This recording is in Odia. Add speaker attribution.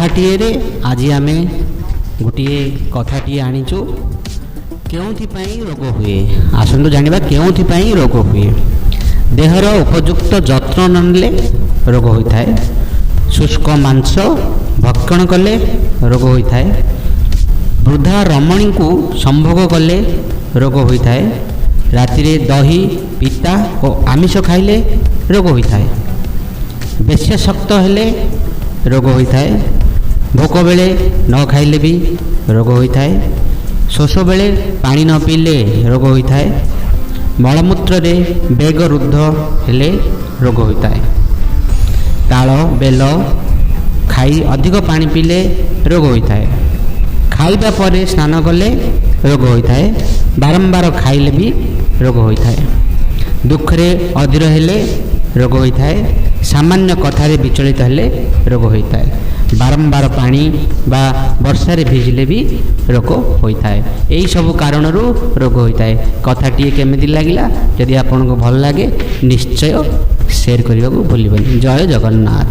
Speaker 1: କଥାଟିଏରେ ଆଜି ଆମେ ଗୋଟିଏ କଥାଟିଏ ଆଣିଛୁ, କେଉଁଥିପାଇଁ ରୋଗ ହୁଏ। ଆସନ୍ତୁ ଜାଣିବା କେଉଁଥିପାଇଁ ରୋଗ ହୁଏ। ଦେହର ଉପଯୁକ୍ତ ଯତ୍ନ ନ ନେଲେ ରୋଗ ହୋଇଥାଏ। ଶୁଷ୍କ ମାଂସ ଭକ୍ଷଣ କଲେ ରୋଗ ହୋଇଥାଏ। ବୃଦ୍ଧା ରମଣୀଙ୍କୁ ସମ୍ଭୋଗ କଲେ ରୋଗ ହୋଇଥାଏ। ରାତିରେ ଦହି, ପିତା ଓ ଆମିଷ ଖାଇଲେ ରୋଗ ହୋଇଥାଏ। ବେଶ୍ୟାସକ୍ତ ହେଲେ ରୋଗ ହୋଇଥାଏ। ଭୋକ ବେଳେ ନ ଖାଇଲେ ବି ରୋଗ ହୋଇଥାଏ। ଶୋଷ ବେଳେ ପାଣି ନ ପିଇଲେ ରୋଗ ହୋଇଥାଏ। ମଳମୂତ୍ରରେ ବେଗ ରୁଦ୍ଧ ହେଲେ ରୋଗ ହୋଇଥାଏ। ତାଳ ବେଲ ଖାଇ ଅଧିକ ପାଣି ପିଇଲେ ରୋଗ ହୋଇଥାଏ। ଖାଇବା ପରେ ସ୍ନାନ କଲେ ରୋଗ ହୋଇଥାଏ। ବାରମ୍ବାର ଖାଇଲେ ବି ରୋଗ ହୋଇଥାଏ। ଦୁଃଖରେ ଅଧୀର ହେଲେ ରୋଗ ହୋଇଥାଏ। ସାମାନ୍ୟ କଥାରେ ବିଚଳିତ ହେଲେ ରୋଗ ହୋଇଥାଏ। ବାରମ୍ବାର ପାଣି ବା ବର୍ଷାରେ ଭିଜିଲେ ବି ରୋଗ ହୋଇଥାଏ। ଏହିସବୁ କାରଣରୁ ରୋଗ ହୋଇଥାଏ। କଥାଟିଏ କେମିତି ଲାଗିଲା? ଯଦି ଆପଣଙ୍କୁ ଭଲ ଲାଗେ, ନିଶ୍ଚୟ ସେୟାର କରିବାକୁ ଭୁଲିବେନି। ଜୟ ଜଗନ୍ନାଥ।